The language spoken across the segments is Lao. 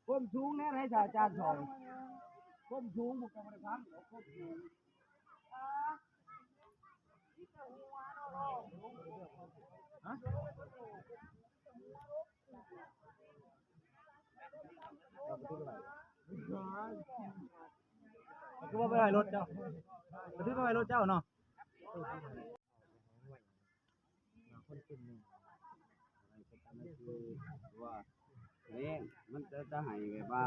ຄວາມສູງແນວໃດ ອາຈານສອນ? ຄວາມສູງ ພວກເຈົ້າບໍ່ໄດ້ຟັງ ຄວາມສູງ ຮະ? ຄືວ່າໄປໄວ້ລົດເຈົ້າ ຄືວ່າໄປໄວ້ລົດເຈົ້າເນາະ. ຄົນເປັນແມ່ ວ່າແມ່ນ ມັນຈະ ຈະໃຫ້ແບບວ່າ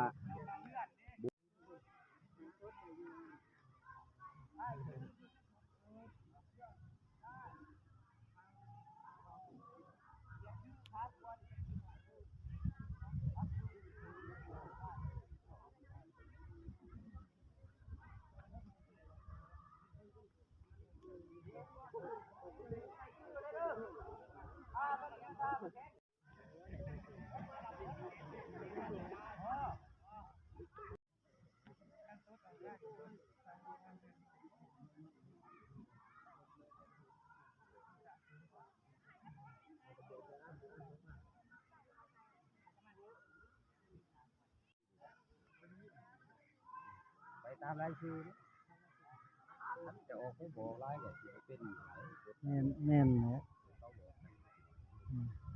ໄປຕາມລາຍຊື່ ຄັນຈະອອກໄປບອກຫຼາຍກໍຊິເປັນ ແມ່ນ ແມ່ນແຫຼະ ອືມ.